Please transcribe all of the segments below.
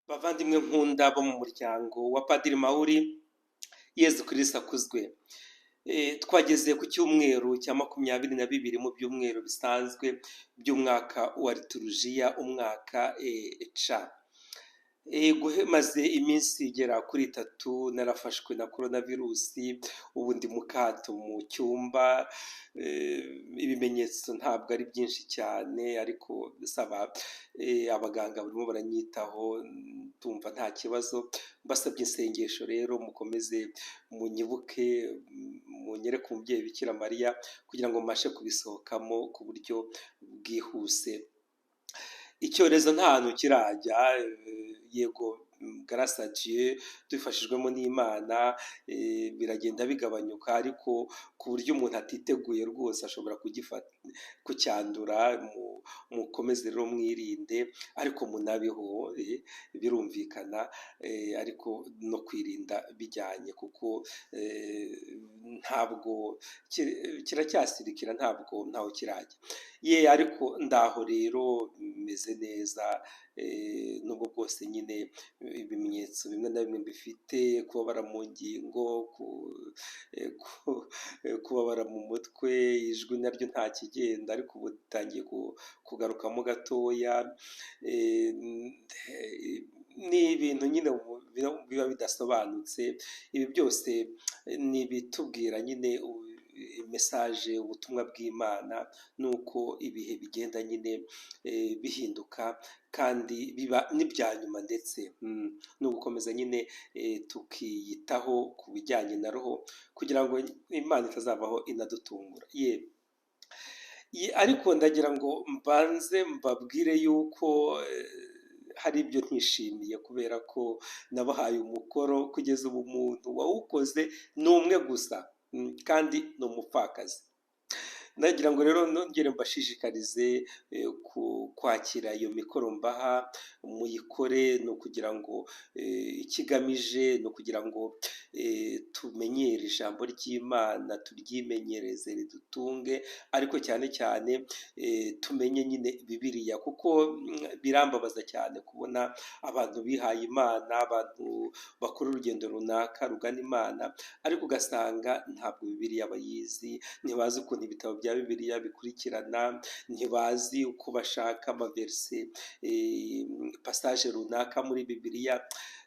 Bavandimwe nkunda bo mu muryango wa Padiri Mawuri, Yezu Kristu akuzwe. Twageze ku cyumweru cya 22 mu byumweru bisanzwe by'umwaka wa liturujiya, umwaka C. Maze iminsi igera kuri 3 narafashwe na korona virusi, ubu ndi mu kato mu cyumba, ibimenyetso ntabwo ari byinshi cyane ariko saba abaganga barimo baranyitaho, ndumva nta kibazo. Mbasabye isengesho rero mukomeze munyibuke, munyereke umubyeyi Bikira Mariya kugira ngo mbashe kubisohokamo ku buryo bwihuse. Icyorezo nta hantu kirajya, yego grâce à Dieu tubifashijwemo n'Imana biragenda bigabanyuka, ariko ku buryo umuntu atiteguye rwose ashobora kucyandura. Mukomeze rero mwirinde ariko munabeho, birumvikana, ariko no kwirinda bijyanye kuko ntabwo kiracyasirikira, ntabwo ntaho kirajya. Ye ariko ndaho rero meze neza, nubwo bwose nyine ibimenyetso bimwe na bimwe mbifite, kubabara mu ngingo, kubabara mu mutwe, ijwi naryo nta kigenda ariko ubu ritangiye kugarukamo gatoya. Ni ibintu nyine biba bidasobanutse, ibi byose ni ibitubwira nyine message, ubutumwa bw'Imana, nuko ibihe bigenda nyine bihinduka kandi biba n'ibya nyuma, ndetse ni ugukomeza nyine tukiyitaho ku bijyanye na roho kugira ngo Imana itazavaho inadutungura. Ye ariko ndagira ngo mbanze mbabwire yuko hari ibyo ntishimiye kubera ko nabahaye umukoro, kugeza ubu umuntu wawukoze ni umwe gusa, kandi ni umupfakazi. Nagira ngo rero nongere mbashishikarize kwakira iyo mikoro mbaha, muyikore. Ni ukugira ngo ikigamije ni ukugira ngo tumenyere ijambo ry'Imana, turyimenyereze ridutunge, ariko cyane cyane tumenye nyine Bibiliya, kuko birambabaza cyane kubona abantu bihaye Imana, abantu bakora urugendo runaka rugana Imana, ariko ugasanga ntabwo Bibiliya bayizi, ntibazi ukuntu ibitabo bya Bibiliya bikurikirana, ntibazi uko bashaka amaverse, passage runaka muri Bibiliya.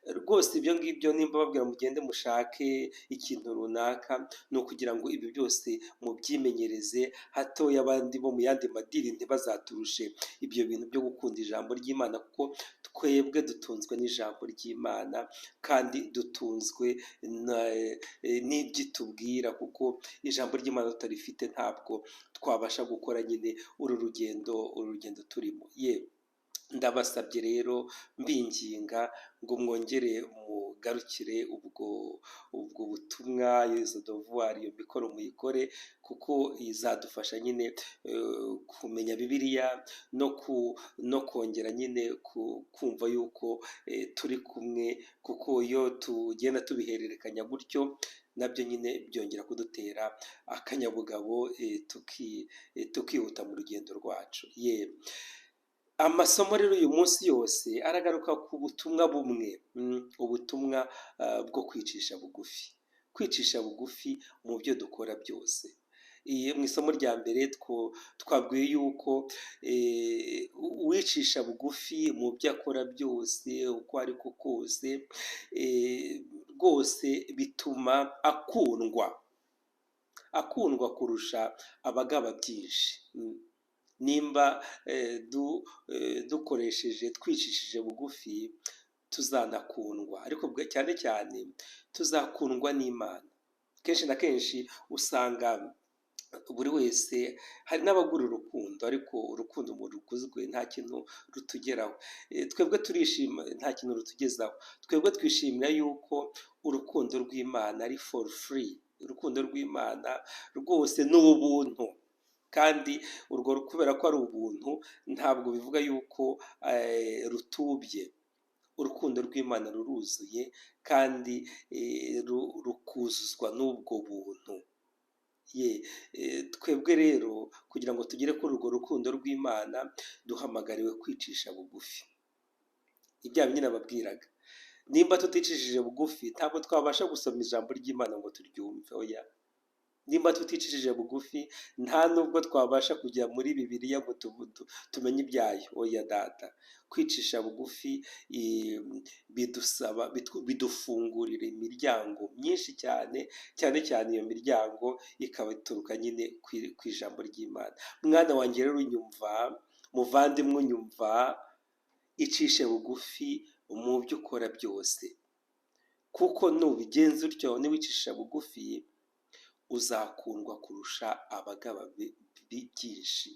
Rwose ibyo ngibyo nimba babwira mugende mushake ikintu runaka, ni ukugira ngo ibyo byose mubyimenyereze hatoya, abandi bo mu yandi madini ntibazaturushe ibyo bintu byo gukunda ijambo ry'Imana, kuko twebwe dutunzwe n'ijambo ry'Imana kandi dutunzwe n'ibyo itubwira, kuko ijambo ry'Imana tutarifite ntabwo twabasha gukora nyine uru rugendo turimo. Ye ndabasabye rero mbinginga ngo mwongere mugarukire ubwo butumwa, izo devoir, iyo mikoro muyikore, kuko izadufasha nyine kumenya Bibiliya no kongera nyine kumva yuko turi kumwe, kuko iyo tugenda tubihererekanya gutyo nabyo nyine byongera kudutera akanyabugabo, tukihuta mu rugendo rwacu. Ye amasomo rero uyu munsi yose aragaruka ku butumwa bumwe, ubutumwa bwo kwicisha bugufi, kwicisha bugufi mu byo dukora byose. Mu isomo rya mbere twabwiye yuko uwicisha bugufi mu byo akora byose, uko ariko kose, rwose bituma akundwa kurusha abagaba byinshi. Nimba dukoresheje twicishije bugufi tuzanakundwa, ariko cyane cyane tuzakundwa n'Imana. Kenshi na kenshi usanga buri wese, hari n'abagura urukundo, ariko urukundo umuntu ruguzwe nta kintu rutugeraho. Twebwe turishima, nta kintu rutugezaho. Twebwe twishimira yuko urukundo rw'Imana ari for free, urukundo rw'Imana rwose ni ubuntu, kandi urwo kubera ko ari ubuntu ntabwo bivuga yuko rutubye. Urukundo rw'Imana ruruzuye kandi rukuzuzwa n'ubwo buntu. Ye twebwe rero kugira ngo tugere kuri urwo rukundo rw'Imana duhamagariwe kwicisha bugufi. Ibya bindi nababwiraga, nimba tuticishije bugufi ntabwo twabasha gusoma ijambo ry'Imana ngo turyumve. Oya, nimba tuticishije bugufi nta nubwo twabasha kujya muri Bibiliya ngo tumenye ibyayo. Oya data, kwicisha bugufi bidusaba, bidufungurira imiryango myinshi cyane, cyane cyane iyo miryango ikaba ituruka nyine ku ijambo ry'Imana. Mwana wanjye rero unyumva, muvandimwe unyumva, icishe bugufi mu byo ukora byose, kuko nubigenza utyo, niwicisha bugufi, uzakundwa kurusha abagaba byinshi.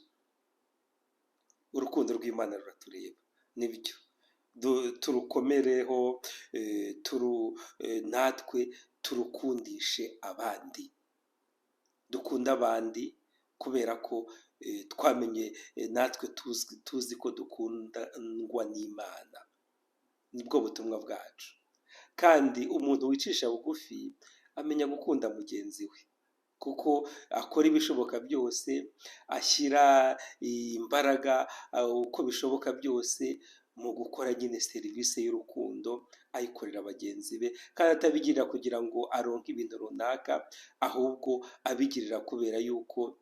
Urukundo rw'Imana ruratureba, nibyo, turukomereho, natwe turukundishe abandi, dukunde abandi kubera ko twamenye, natwe tuzi ko dukundwa n'Imana. Nibwo butumwa bwacu. Kandi umuntu wicisha bugufi amenya gukunda mugenzi we, kuko akora ibishoboka byose, ashyira imbaraga uko bishoboka byose mu gukora nyine serivisi y'urukundo, ayikorera bagenzi be, kandi atabigirira kugira ngo aronke ibintu runaka, ahubwo abigirira kubera yuko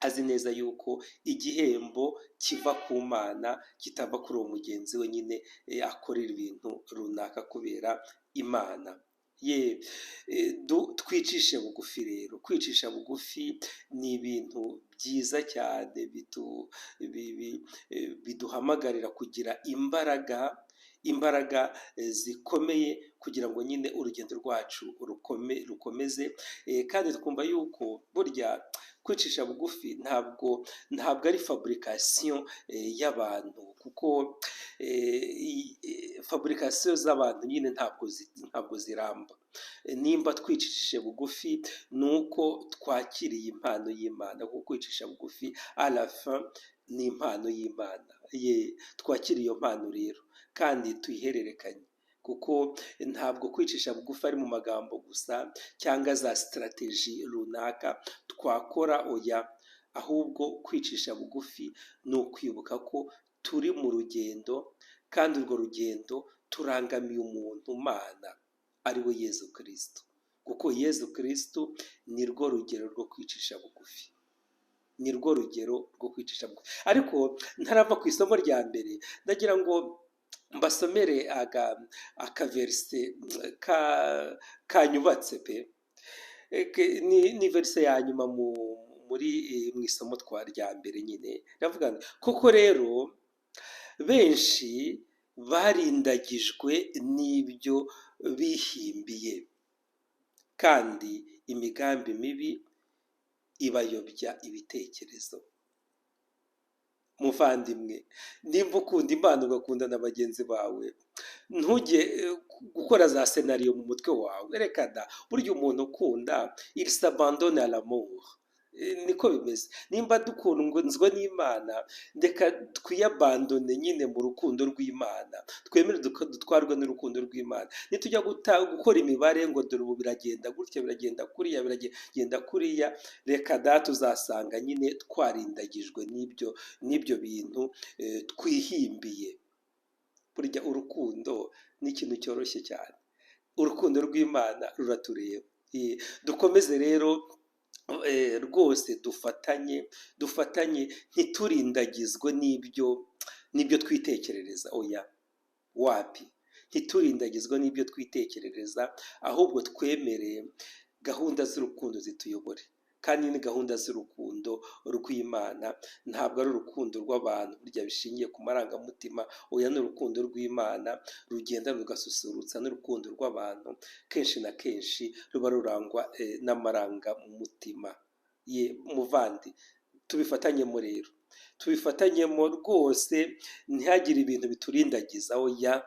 azi neza yuko igihembo kiva ku Mana, kitava kuri uwo mugenzi we nyine akorera ibintu runaka kubera Imana. Ye, twicishe bugufi rero. Kwicisha bugufi ni ibintu byiza cyane, biduhamagarira kugira imbaraga zikomeye kugira ngo nyine urugendo rwacu rukomeze. Kandi twumva yuko burya kwicisha bugufi ntabwo ari fabrication y'abantu, kuko fabrication z'abantu nyine ntabwo ziramba. Nimba twicishije bugufi ni uko twakiriye impano y'Imana, kuko kwicisha bugufi à la fin ni impano y'Imana. Ye, twakire iyo mpano rero kandi tuyihererekanye, kuko ntabwo kwicisha bugufi ari mu magambo gusa cyangwa za stratégie runaka twakora. Oya, ahubwo kwicisha bugufi ni ukwibuka ko turi mu rugendo, kandi urwo rugendo turangamiye umuntu Mana, ari we Yezu Kirisitu, kuko Yezu Kirisitu ni rwo rugero rwo kwicisha bugufi, ni rwo rugero rwo kwicisha bugufi. Ariko ntarava ku isomo rya mbere, ndagira ngo mbasomere akaverset kanyubatse pe. Ni verset ya nyuma muri mu isomo twa rya mbere nyine. Ndavuga ngo koko rero benshi barindagijwe n'ibyo bihimbiye, kandi imigambi mibi ibayobya ibitekerezo. Muvandimwe, nimba ukunda Imana ugakunda na bagenzi bawe, ntujye gukora za scénario mu mutwe wawe. Reka da, burya umuntu ukunda, il s'abandonne à l'amour, niko bimeze. Nimba dukunzwe n'Imana, reka twiyabandonne nyine mu rukundo rw'Imana, twemere dutwarwe n'urukundo rw'Imana. Nitujya gukora imibare ngo dore ubu biragenda gutya, biragenda kuriya, biragenda kuriya, reka da, tuzasanga nyine twarindagijwe n'ibyo bintu twihimbiye. Burya urukundo ni ikintu cyoroshye cyane, urukundo rw'Imana ruratureba. Dukomeze rero rwose dufatanye, ntiturindagizwe n'ibyo twitekerereza. Oya, wapi, ntiturindagizwe n'ibyo twitekerereza, ahubwo twemere gahunda z'urukundo zituyobore. Kandi ni gahunda z'urukundo rw'Imana, ntabwo ari urukundo rw'abantu burya bishingiye ku marangamutima. Oya, ni urukundo rw'Imana rugenda rugasusurutsa n'urukundo rw'abantu kenshi na kenshi ruba rurangwa n'amarangamutima. Ye muvandi, tubifatanyemo rero, tubifatanyemo rwose, ntihagire ibintu biturindagiza. Oya,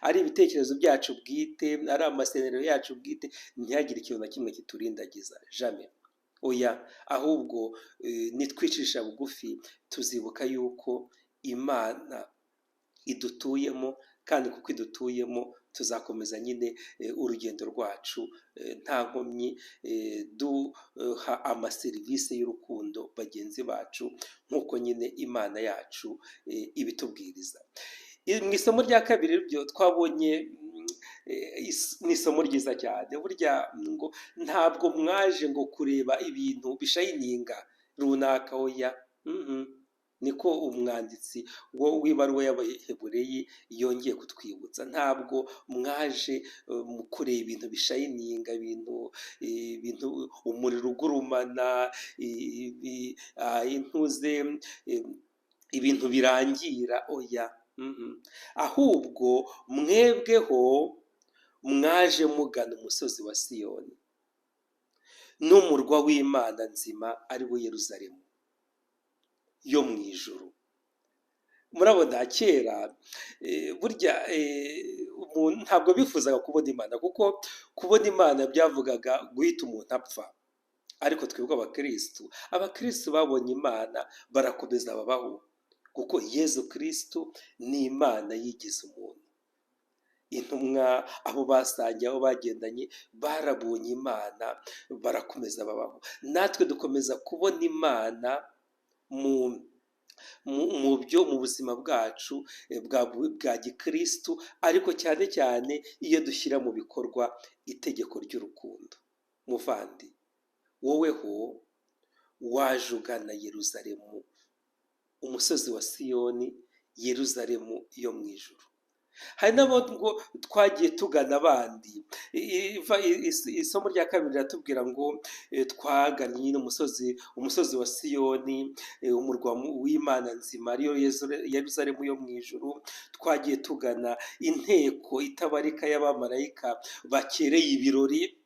ari ibitekerezo byacu bwite, ari amascénario yacu bwite, ntihagire ikintu na kimwe kiturindagiza, jamais. Oya, ahubwo nitwicisha bugufi tuzibuka yuko Imana idutuyemo, kandi kuko idutuyemo tuzakomeza nyine urugendo rwacu nta nkomyi, duha amaserivisi y'urukundo bagenzi bacu nk'uko nyine Imana yacu ibitubwiriza. Mu isomo rya kabiri ryo twabonye ni isomo ryiza cyane. Burya ngo ntabwo mwaje ngo kureba ibintu bishininga runaka, oya. Niko umwanditsi w'ibaruwa y'Abahebureyi yongeye kutwibutsa. Ntabwo mwaje mu kureba ibintu bishininga, ibintu umuriro ugurumana, intuze, ibintu birangira, oya. Ahubwo mwebweho mwaje mugana umusozi wa Siyoni n'umurwa w'Imana nzima, ari wo Yeruzalemu yo mu ijuru. Murabona kera burya ntabwo bifuzaga kubona Imana, kuko kubona Imana byavugaga guhita umuntu apfa. Ariko twebwe abakirisitu babonye Imana barakomeza babaho, kuko Yezu Kirisitu ni Imana yigize umuntu. Intumwa, abo basangiye, abo bagendanye, barabonye Imana barakomeza babaho. Natwe dukomeza kubona Imana mu byo mu buzima bwacu bwa gikirisitu, ariko cyane cyane iyo dushyira mu bikorwa itegeko ry'urukundo. Muvandi, woweho waje ugana Yeruzalemu, umusozi wa Siyoni, Yeruzalemu yo mu ijuru. Hari n'abo ngo twagiye tugana abandi. Isomo rya kabiri riratubwira ngo twagannye nyine umusozi wa Siyoni, umurwa w'Imana nzima, ariyo Yeruzalemu yo mu ijuru. Twagiye tugana inteko itabarika y'abamarayika bakereye ibirori.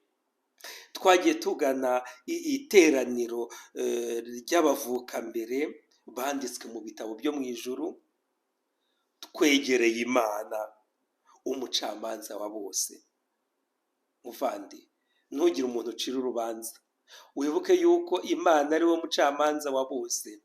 Twagiye tugana iteraniro ry'abavukambere banditswe mu bitabo byo mu ijuru. Twegereye Imana, umucamanza wa bose. Muvandi, ntugire umuntu ucira urubanza. Wibuke yuko Imana ari we mucamanza wa bose,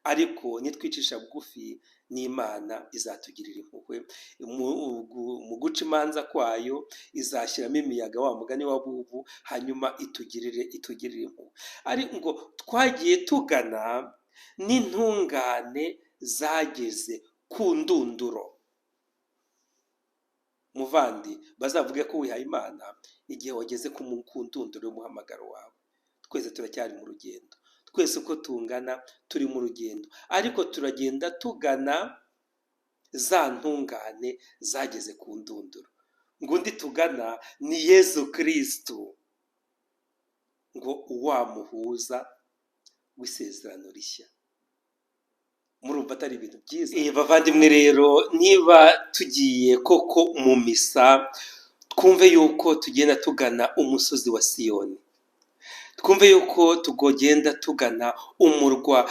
ariko nitwicisha bugufi n'Imana izatugirira impuhwe. Mu guca imanza kwayo izashyiramo imiyaga, wa mugani wa bubu, hanyuma itugirire impuhwe. Ariko ngo twagiye tugana n'intungane zageze ku ndunduro. Muvandi, bazavuge ko wihaye Imana igihe wageze ku ndunduro y'umuhamagaro wawe. Twese turacyari mu rugendo, twese uko tungana turi mu rugendo, ariko turagenda tugana za ntungane zageze ku ndunduro. Ngo undi tugana ni Yezu Kirisitu, ngo wamuhuza w'isezerano rishya. Murumva atari ibintu byiza? Bavandimwe rero, niba tugiye koko mu misa, twumve yuko tugenda tugana umusozi wa Siyoni, twumve yuko tugenda tugana umurwa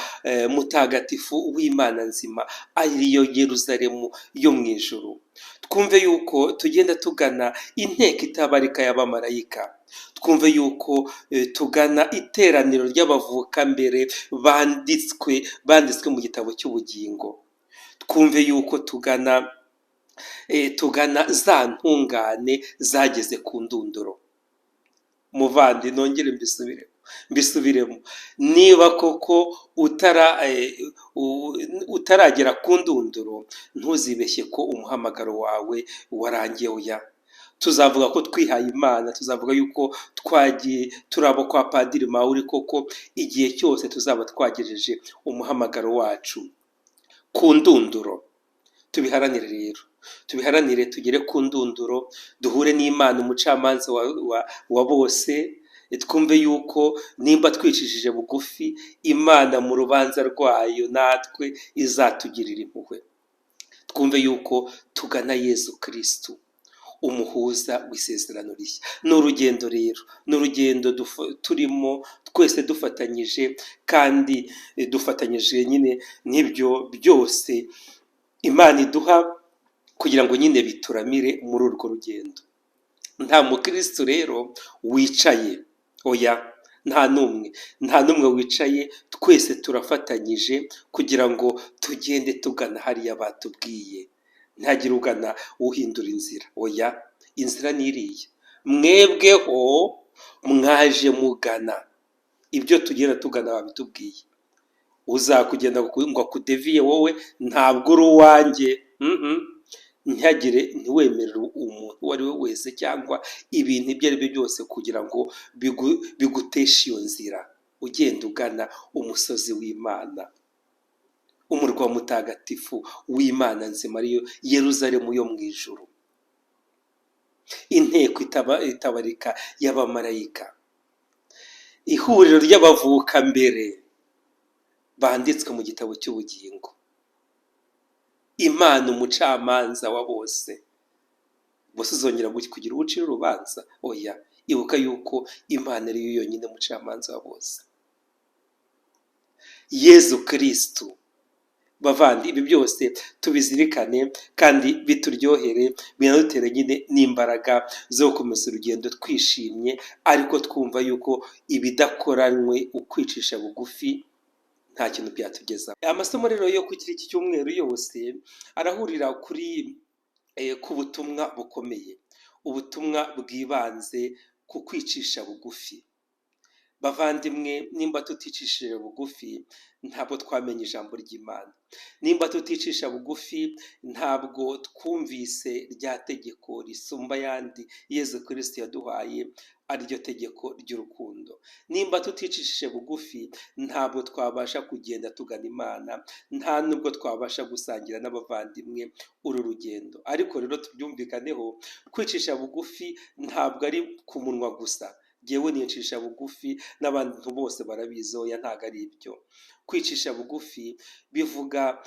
mutagatifu w'Imana nzima, ariyo Yeruzalemu yo mu ijuru. Twumve yuko tugenda tugana inteko itabarika y'abamarayika. Twumve yuko tugana iteraniro ry'abavukambere banditswe mu gitabo cy'ubugingo. Twumve yuko tugana za ntungane zageze ku ndunduro. Muvandi, nongere mbisubiremo, niba koko utaragera ku ndunduro, ntuzibeshye ko umuhamagaro wawe warangiye. Oya, tuzavuga ko twihaye Imana, tuzavuga yuko twagiye turi abo kwa Padiri Mawuri koko igihe cyose tuzaba twagejeje umuhamagaro wacu ku ndunduro. Tubiharanire rero, tubiharanire tugere ku ndunduro, duhure n'Imana umucamanza wa bose. Twumve yuko nimba twicishije bugufi, Imana mu rubanza rwayo natwe izatugirira impuhwe. Twumve yuko tugana Yezu Kirisitu, umuhuza w'isezerano rishya. Ni urugendo rero, ni urugendo turimo twese dufatanyije, kandi dufatanyije nyine n'ibyo byose Imana iduha kugira ngo nyine bituramire muri urwo rugendo. Nta mukirisitu rero wicaye, oya, nta n'umwe, nta n'umwe wicaye. Twese turafatanyije kugira ngo tugende tugana hariya batubwiye. Ntihagire ugana uhindura inzira, oya, inzira ni iriya. Mwebweho mwaje mugana ibyo tugenda tugana babitubwiye. Uzakugenda ngo akudeviye wowe ntabwo uri uwanjye. Ntihagire, ntiwemerere umuntu uwo ari we wese cyangwa ibintu ibyo ari byo byose kugira ngo biguteshe iyo nzira ugenda ugana umusozi w'Imana, umurwa mutagatifu w'Imana nzima, ariyo Yeruzalemu yo mu ijuru, inteko itabarika y'abamarayika, ihuriro ry'abavukambere banditswe mu gitabo cy'ubugingo, Imana umucamanza wa bose. Bose uzongera kugira ubucira urubanza? Oya, ibuka yuko Imana ariyo yonyine mucamanza wa bose, Yezu Kirisitu. Bavandi, ibi byose tubizirikane kandi bituryohere, binadutere nyine n'imbaraga zo gukomeza urugendo twishimye, ariko twumva yuko ibidakoranywe ukwicisha bugufi nta kintu byatugezaho. Amasomo rero yo kuri iki cyumweru yose arahurira kuri ku butumwa bukomeye, ubutumwa bwibanze ku kwicisha bugufi. Bavandimwe, nimba tuticishije bugufi ntabwo twamenya ijambo ry'Imana, nimba tuticisha bugufi ntabwo twumvise rya tegeko risumba ayandi Yezu Kirisitu yaduhaye, ariryo tegeko ry'urukundo. Nimba tuticishije bugufi ntabwo twabasha kugenda tugana Imana, nta nubwo twabasha gusangira n'abavandimwe uru rugendo. Ariko rero tubyumvikaneho, kwicisha bugufi ntabwo ari ku munwa gusa, jyewe nicisha bugufi n'abantu bose barabizi, oya, ntabwo ari ibyo. Kwicisha bugufi bivuga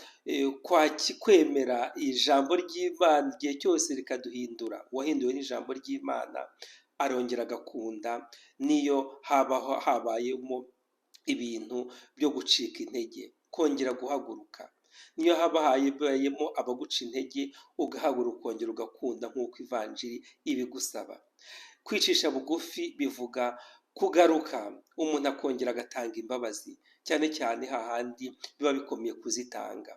kwemera ijambo ry'Imana igihe cyose rikaduhindura. Uwahinduwe n'ijambo ry'Imana arongera agakunda n'iyo habaho habayemo ibintu byo gucika intege, kongera guhaguruka. Niyo haba habayemo abaguca intege, ugahaguruka ukongera ugakunda nk'uko ivanjiri ibigusaba. Kwicisha bugufi bivuga kugaruka umuntu akongera agatanga imbabazi, cyane cyane hahandi biba bikomeye kuzitanga.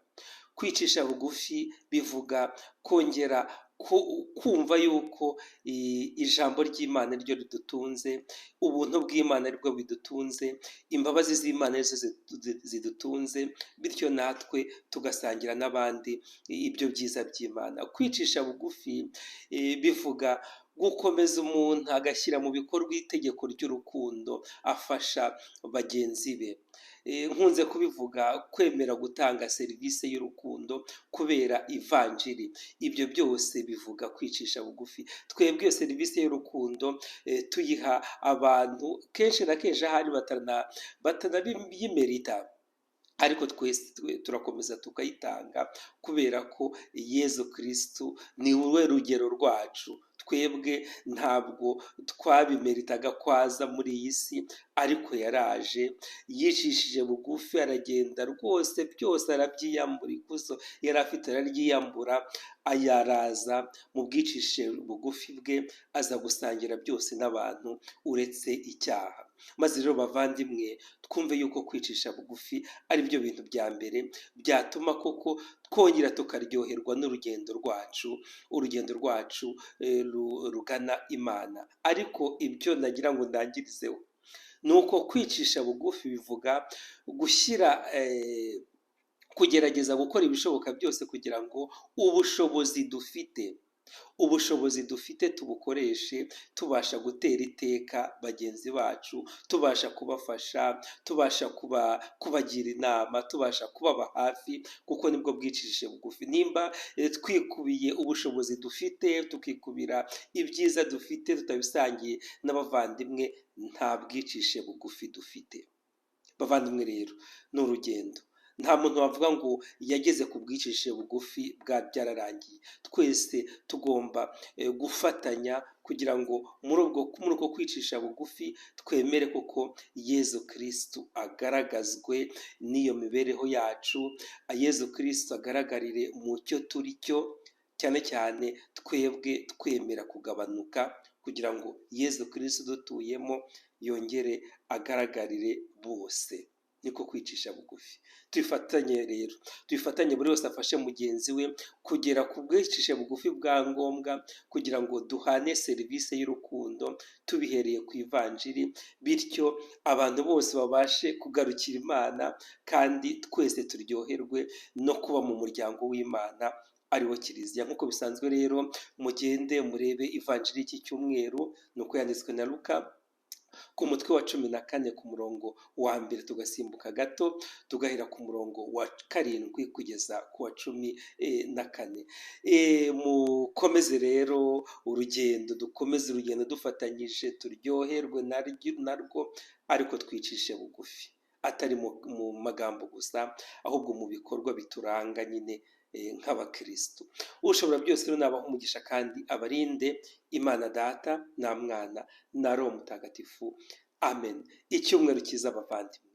Kwicisha bugufi bivuga kongera kumva yuko ijambo ry'Imana ryo ridutunze, ubuntu bw'Imana aribwo bidutunze, imbabazi z'Imana arizo zidutunze, bityo natwe tugasangira n'abandi ibyo byiza by'Imana. Kwicisha bugufi bivuga gukomeza umuntu agashyira mu bikorwa itegeko ry'urukundo, afasha bagenzi be. Nkunze kubivuga, kwemera gutanga serivisi y'urukundo kubera ivanjiri, ibyo byose bivuga kwicisha bugufi. Twebwe iyo serivisi y'urukundo tuyiha abantu kenshi na kenshi ahari batanabimerita, ariko twese turakomeza tukayitanga kubera ko Yezu Kirisitu ni we rugero rwacu. Twebwe ntabwo twabimeritaga kwaza muri iyi si, ariko yaraje yicishije bugufi, aragenda rwose byose arabyiyambura, ikuzo yari afite araryiyambura, ayaraza mu bwicishe bugufi bwe, aza gusangira byose n'abantu uretse icyaha. Maze rero bavandimwe, twumve yuko kwicisha bugufi ari byo bintu bya mbere byatuma koko twongera tukaryoherwa n'urugendo rwacu, urugendo rwacu rugana Imana. Ariko ibyo nagira ngo ndangirizeho ni uko kwicisha bugufi bivuga gushyira, kugerageza gukora ibishoboka byose kugira ngo ubushobozi dufite tubukoreshe tubasha gutera iteka bagenzi bacu, tubasha kubafasha, tubasha kubagira inama, tubasha kubaba hafi, kuko nibwo bwicishije bugufi. Nimba twikubiye ubushobozi dufite, tukikubira ibyiza dufite tutabisangiye n'abavandimwe, nta bwicishe bugufi dufite. Bavandimwe rero, ni urugendo, nta muntu wavuga ngo yageze ku bwicishe bugufi bwa byararangiye. Twese tugomba gufatanya kugira ngo muri uko kwicisha bugufi twemere koko Yezu Kirisitu agaragazwe n'iyo mibereho yacu, Yezu Kirisitu agaragarire mu cyo turi cyo, cyane cyane twebwe twemera kugabanuka kugira ngo Yezu Kirisitu dutuyemo yongere agaragarire bose. Niko kwicisha bugufi. Tubifatanye rero, tubifatanye, buri wese afashe mugenzi we kugera ku bwicishe bugufi bwa ngombwa kugira ngo duhane serivisi y'urukundo tubihereye ku ivanjiri, bityo abantu bose babashe kugarukira Imana kandi twese turyoherwe no kuba mu muryango w'Imana. ari wo Kiliziya. Nk'uko bisanzwe rero, mugende murebe ivanjiri y'iki cyumweru, ni uko yanditswe na Luka ku mutwe wa 14 ku murongo wa mbere, tugasimbuka gato tugahera ku murongo wa 7 kugeza ku wa 14. Mukomeze rero urugendo, dukomeze urugendo dufatanyije, turyoherwe narwo, ariko twicishe bugufi, atari mu magambo gusa, ahubwo mu bikorwa bituranga nyine nk'abakirisitu. Ushobora byose rero nabaha umugisha kandi abarinde, Imana Data na Mwana na Roho Mutagatifu. Amen. Icyumweru cyiza, abavandimwe.